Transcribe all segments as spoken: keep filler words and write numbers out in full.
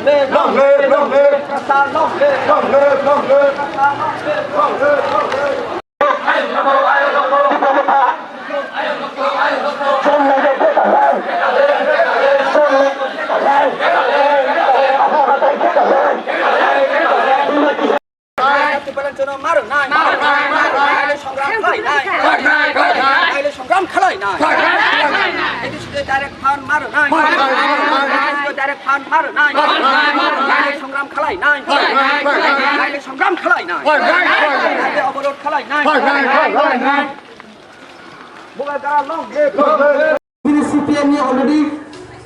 Long live, long live. Long live, long live. Long live, long live. সংগ্রাম খালাই নাই। সংগ্রাম খালাই নাই। Direct fund মারো নাই। Direct fund মারো নাই। সংগ্রাম খালাই নাই। সংগ্রাম খালাই নাই। অবরোধ খালাই নাই। Bini C P M ni already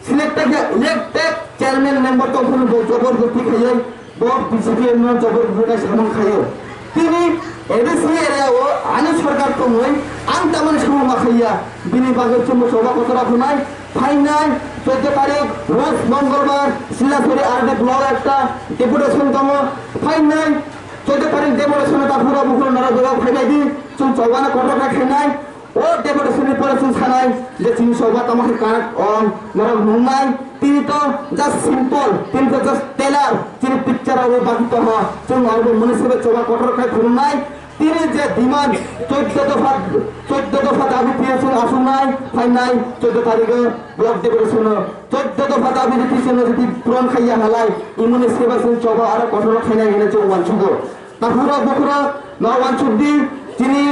selected, elected chairman member tongphuru bo jobor joti khaiye, bo B J P no jobor joti samung khaiye. Tini A D C area o ani sarkar tongwi ang tamani samung ma khaiya. Bini bagwi chwngno choba kotora khwnai, phainai chwddo tarik roz mongolbar Silasuri R D block ekta deputation tongo, phainai chwddo tarik deputation o takhura bukhura nara jora phainai di, chwng chobana kotor khainai. O deputation ni pore chwng sanai je chini choba tamo khe karak ong norok nungnai, tini to just simple, tini to just trailer, chini picture abo baki tongo, chwng abo mwnwi sebe choba kotor khai phunuknai, tini je demand choddo dopha, choddo dopha dabi phiya chwng asuknai, phainai choddo tarikh o block deputation o choddo dopha dabi phiya chwng jodi puron khaiya halai, imoni seba chwng choba aro kotor khainai hinwi chwng uansugo. Takhura bukhura no uansukdi, chini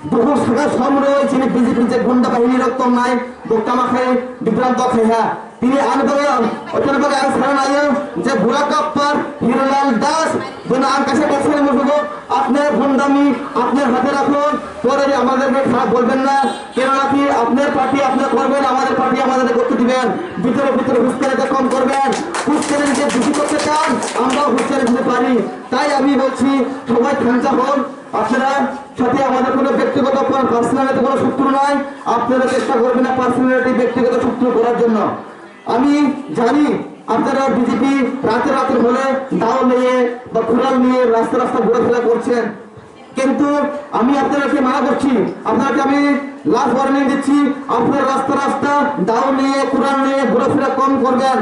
Bukhuk saka somroi chini B J P je gunda bahini rok tongnai, bo tama khai bibranto khai ha. Tini ani bagwi, otoni bagwi ang sana nayo je Bura Kappar, Hirolal Das, bono ang kaisa baksa ni musugo, apne bhondami, apne hate rakhun, পরে আমাদেরকে খারাপ বলবেন না, কেননা কি আপনার পার্টি আপনার করবেন, আমাদের পার্টি আমাদের করতে দিবেন, ভিতরে ভিতরে হুঁশকারিটা কম করবেন, হুঁশকারি যদি বেশি করতে চান, আমরাও হুঁশকারি দিতে পারি। তাই আমি বলছি সবাই থামচা হন, আপনারা সাথে আমাদের কোনো ব্যক্তিগত, আপনার পার্সোনালিতে কোনো শত্রু নাই, আপনারা চেষ্টা করবেন না পার্সোনালিটি ব্যক্তিগত শত্রু করার জন্য। আমি জানি আপনারা বিজেপি রাতে রাতে হলে দাও নিয়ে বা কুড়াল নিয়ে রাস্তা রাস্তা ঘোরাফেরা করছেন, কিন্তু আমি আপনাদেরকে মানা করছি, আপনাদেরকে আমি লাস্ট ওয়ার্নিং দিচ্ছি, আপনারা রাস্তা রাস্তা দাও নিয়ে কুড়াল নিয়ে ঘোরাফেরা কম করবেন।